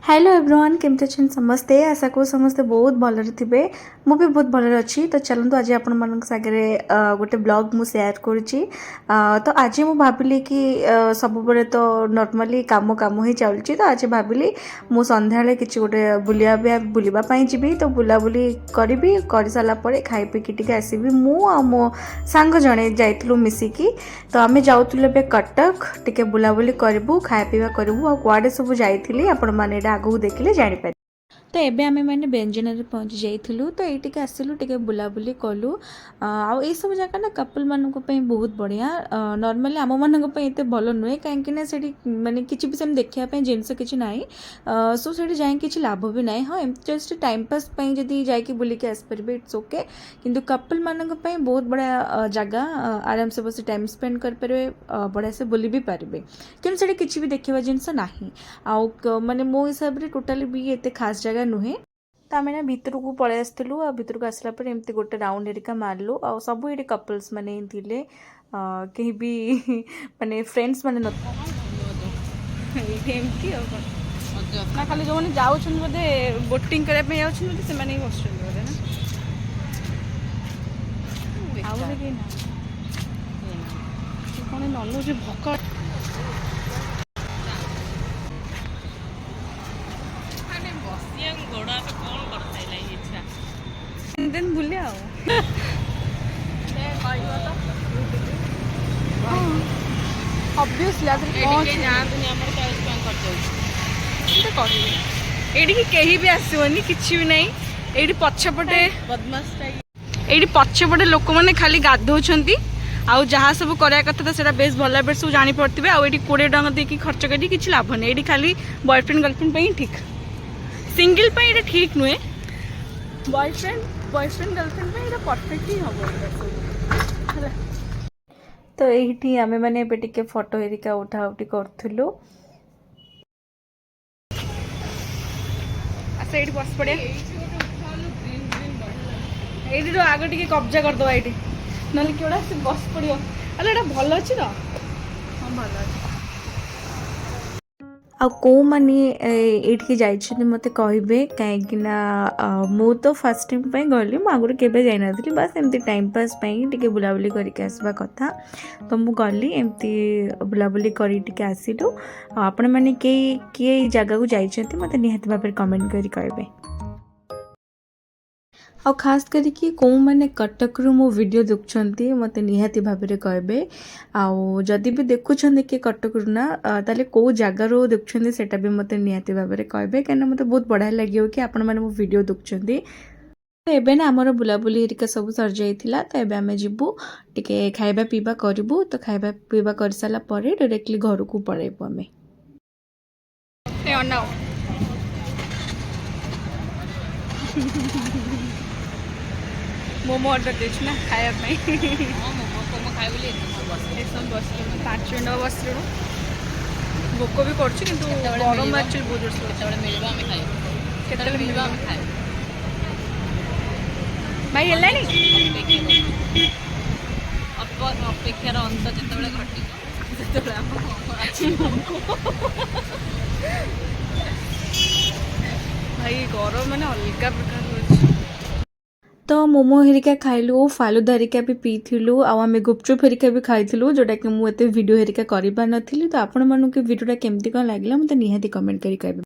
Hello everyone, କେମିତି ଅଛନ୍ତି ସମସ୍ତେ? ଆଶା କରୁ ସମସ୍ତେ ବହୁତ ଭଲରେ ଥିବେ। ମୁଁ ବି ବହୁତ ଭଲରେ ଅଛି। ତ ଚାଲନ୍ତୁ, ଆଜି ଆପଣମାନଙ୍କ ସାଙ୍ଗରେ ଗୋଟେ ବ୍ଲଗ୍ ମୁଁ ସେୟାର କରୁଛି। ତ ଆଜି ମୁଁ ଭାବିଲି କି ସବୁବେଳେ ତ ନର୍ମାଲି କାମ କାମ ହିଁ ଚାଲୁଛି। ତ ଆଜି ଭାବିଲି ମୁଁ ସନ୍ଧ୍ୟାବେଳେ କିଛି ଗୋଟେ ବୁଲିବା ପାଇଁ ଯିବି। ତ ବୁଲାବୁଲି କରିବି, କରିସାରିଲା ପରେ ଖାଇ ପିଇକି ଟିକେ ଆସିବି। ମୁଁ ଆଉ ମୋ ସାଙ୍ଗ ଜଣେ ଯାଇଥିଲୁ ମିଶିକି। ତ ଆମେ ଯାଉଥିଲୁ ଏବେ କଟକ, ଟିକେ ବୁଲାବୁଲି କରିବୁ, ଖାଇବା ପିଇବା କରିବୁ। ଆଉ କୁଆଡ଼େ ସବୁ ଯାଇଥିଲି, ଆପଣମାନେ ଏଇଟା ଆଗକୁ ଦେଖିଲେ ଜାଣିପାରିବେ। ତ ଏବେ ଆମେ ମାନେ ବ୍ୟଞ୍ଜନରେ ପହଞ୍ଚି ଯାଇଥିଲୁ। ତ ଏଇଠିକି ଆସିଲୁ, ଟିକେ ବୁଲାବୁଲି କଲୁ। ଆଉ ଏଇସବୁ ଜାଗା ନା କପଲମାନଙ୍କ ପାଇଁ ବହୁତ ବଢ଼ିଆ। ନର୍ମାଲି ଆମମାନଙ୍କ ପାଇଁ ଏତେ ଭଲ ନୁହେଁ, କାହିଁକି ନା ସେଠି ମାନେ କିଛି ବି ସେମିତି ଦେଖିବା ପାଇଁ ଜିନିଷ କିଛି ନାହିଁ। ସୋ ସେଠି ଯାଇକି କିଛି ଲାଭ ବି ନାହିଁ। ହଁ, ଏମିତି ଜଷ୍ଟ ଟାଇମ୍ ପାସ୍ ପାଇଁ ଯଦି ଯାଇକି ବୁଲିକି ଆସିପାରିବେ, it's okay. କିନ୍ତୁ କପଲମାନଙ୍କ ପାଇଁ ବହୁତ ବଢ଼ିଆ ଜାଗା। ଆରାମସେ ବସି ଟାଇମ୍ ସ୍ପେଣ୍ଡ କରିପାରିବେ, ବଢ଼ିଆ ସେ ବୁଲି ବି ପାରିବେ। କିନ୍ତୁ ସେଠି କିଛି ବି ଦେଖିବା ଜିନିଷ ନାହିଁ। ଆଉ ମାନେ ମୋ ହିସାବରେ ଟୋଟାଲି ବି ଏତେ ଖାସ୍ ଜାଗା ନୁହେଁ। ତ ଆମେ ନା ଭିତରକୁ ପଳେଇ ଆସିଥିଲୁ। ଆଉ ଭିତରକୁ ଆସିଲା ପରେ ଏମିତି ଗୋଟେ ରାଉଣ୍ଡ ହେରିକା ମାରିଲୁ। ଆଉ ସବୁ ଏଇଠି କପଲ୍ସ ମାନେ ହିଁ ଥିଲେ, କେହି ବି ମାନେ ଫ୍ରେଣ୍ଡସ୍ ମାନେ ନଥିଲେ। ଏଇଠି ଏମିତି ଆଉ କ'ଣ ନା ଖାଲି ଯେଉଁମାନେ ଯାଉଛନ୍ତି ବୋଧେ ବୋଟିଂ କରିବା ପାଇଁ ଯାଉଛନ୍ତି ବୋଧେ, ସେମାନେ ହିଁ ବସୁଛନ୍ତି ବୋଧେ ନା, ଆଉ ବୋଧେ କେହି ନାହାନ୍ତି। କ'ଣ ନନଉଛି ଭୋକ। ମାନେ ବସିବାକୁ ଗୋଡ଼ ହାତ କ'ଣ କରିସାରିଲା ଇଚ୍ଛା। ଦିନ ବୁଲିଆ ଆଉ କହିବ ତ। ଅବଭିୟସଲି ଆଥରେ ଏଇଠି କ'ଣ କେହି ଅଛି? ଯାଆନ୍ତୁନି, ଆମର 40 ଟଙ୍କା ଖର୍ଚ୍ଚ ହେଉଛି। ଏଇଟା କହିବି, ଏଇଠିକି କେହି ବି ଆସିବନି, କିଛି ବି ନାହିଁ ଏଇଠି ପଛପଟେ। ବଦମାସଟା। ଏଇଠି ପଛପଟେ ଲୋକମାନେ ଖାଲି ଗାଧଉଛନ୍ତି। ଆଉ ଯାହା ସବୁ କରିବା କଥା ତ ସେଇଟା ବେଶ ଭଲ ଭାବରେ ସବୁ ଜାଣିପାରୁଥିବେ। ଆଉ ଏଇଠି 20 ଟଙ୍କା ଦେଇକି ଖର୍ଚ୍ଚ କରିକି କିଛି ଲାଭ ନାହିଁ। ଏଇଠି ଖାଲି ବୟଫ୍ରେଣ୍ଡ ଗର୍ଲଫ୍ରେଣ୍ଡ ପାଇଁ ହିଁ ଠିକ୍, ସିଙ୍ଗଲ ପାଇଁ ଏଇଟା ଠିକ୍ ନୁହେଁ। ବୟଫ୍ରେଣ୍ଡ ଗର୍ଲଫ୍ରେଣ୍ଡ ପାଇଁ ଏଇଟା ପରଫେକ୍ଟ ହିଁ ହବ ଏଇଟା ସବୁ ହେଲା। ତ ଏଇଠି ଆମେମାନେ ଏବେ ଟିକେ ଫଟୋ ହେରିକା ଉଠା ଉଠି କରୁଥିଲୁ। ଆସ, ଏଇଠି ବସି ପଡ଼ିଆ। ଏଇଠି ତ ଆଗ ଟିକେ କବ୍ଜା କରିଦେବା ଏଇଠି, ନହେଲେ କିଏ ଗୋଟେ ଆସି ବସି ପଡ଼ିବ। ଆରେ, ଏଇଟା ଭଲ ଅଛି ତ? ହଁ, ଭଲ ଅଛି। ଆଉ କେଉଁମାନେ ଏଇଠିକି ଯାଇଛନ୍ତି ମୋତେ କହିବେ, କାହିଁକି ନା ମୁଁ ତ ଫାର୍ଷ୍ଟ ଟାଇମ୍ ପାଇଁ ଗଲି। ମୁଁ ଆଗରୁ କେବେ ଯାଇନଥିଲି। ବାସ୍ ଏମିତି ଟାଇମ୍ ପାସ୍ ପାଇଁ ଟିକେ ବୁଲାବୁଲି କରିକି ଆସିବା କଥା। ତ ମୁଁ ଗଲି, ଏମିତି ବୁଲାବୁଲି କରି ଟିକେ ଆସିଲୁ। ଆଉ ଆପଣମାନେ କେହି କିଏ ଏଇ ଜାଗାକୁ ଯାଇଛନ୍ତି, ମୋତେ ନିହାତି ଭାବରେ କମେଣ୍ଟ କରି କହିବେ। ଆଉ ଖାସ୍ କରିକି କେଉଁମାନେ କଟକରୁ ମୋ ଭିଡ଼ିଓ ଦେଖୁଛନ୍ତି, ମୋତେ ନିହାତି ଭାବରେ କହିବେ। ଆଉ ଯଦି ବି ଦେଖୁଛନ୍ତି କିଏ କଟକରୁ ନା, ତାହେଲେ କେଉଁ ଜାଗାରୁ ଦେଖୁଛନ୍ତି, ସେଇଟା ବି ମୋତେ ନିହାତି ଭାବରେ କହିବେ, କାହିଁକିନା ମୋତେ ବହୁତ ବଢ଼ିଆ ଲାଗିବ କି ଆପଣମାନେ ମୋ ଭିଡ଼ିଓ ଦେଖୁଛନ୍ତି। ତ ଏବେ ନା ଆମର ବୁଲାବୁଲି ହେରିକା ସବୁ ସରିଯାଇଥିଲା। ତ ଏବେ ଆମେ ଯିବୁ, ଟିକେ ଖାଇବା ପିଇବା କରିବୁ। ତ ଖାଇବା ପିଇବା କରିସାରିଲା ପରେ ଡାଇରେକ୍ଟଲି ଘରକୁ ପଳେଇବୁ ଆମେ। ଏ ଅନାଅ। ମୋମୋ ଅର୍ଡ଼ର ଦେଇଛୁ ନା ଖାଇବା ପାଇଁ? ହଁ, ମୋମୋ ଫୋମୋ ଖାଇବୁ ବୋଲି ଏତେ ସମୟ ବସିଲି। ଏ ସବୁ ବସିଲୁଣି, 5 ମିନିଟ୍ ବସିଲୁଣୁ। ଭୋକ ବି କରୁଛି, କିନ୍ତୁ କେତେବେଳେ ଗରମ ମିଳିବ? ଆକ୍ଚୁଆଲି ବହୁତ ଜୋରସେ ହେଉଛି। କେତେବେଳେ ମିଳିବ ଆମେ ଖାଇବୁ। କେତେବେଳେ ମିଳିବ ଆମେ ଖାଇବୁ। ଭାଇ, ହେଲାଣି? ଅପେକ୍ଷା କରୁଛୁ। ଅପେକ୍ଷାର ଅନ୍ତ ଯେତେବେଳେ ଘଟିବ, ସେତେବେଳେ ଆମ ମୋମୋ ଆସିବ। ଭାଇ, ଗରମ ମାନେ ଅଲଗା ପ୍ରକାର ହେଉଛି। ତ ମୋମୋ ହେରିକା ଖାଇଲୁ, ଫାଲୁଦା ହେରିକା ବି ପିଇଥିଲୁ, ଆଉ ଆମେ ଗୁପଚୁପ୍ ହେରିକା ବି ଖାଇଥିଲୁ, ଯେଉଁଟାକି ମୁଁ ଏତେ ଭିଡ଼ିଓ ହେରିକା କରିପାରିନଥିଲି। ତ ଆପଣମାନଙ୍କୁ ଭିଡ଼ିଓଟା କେମିତି କ'ଣ ଲାଗିଲା, ମୋତେ ନିହାତି କମେଣ୍ଟ କରି କହିବେ।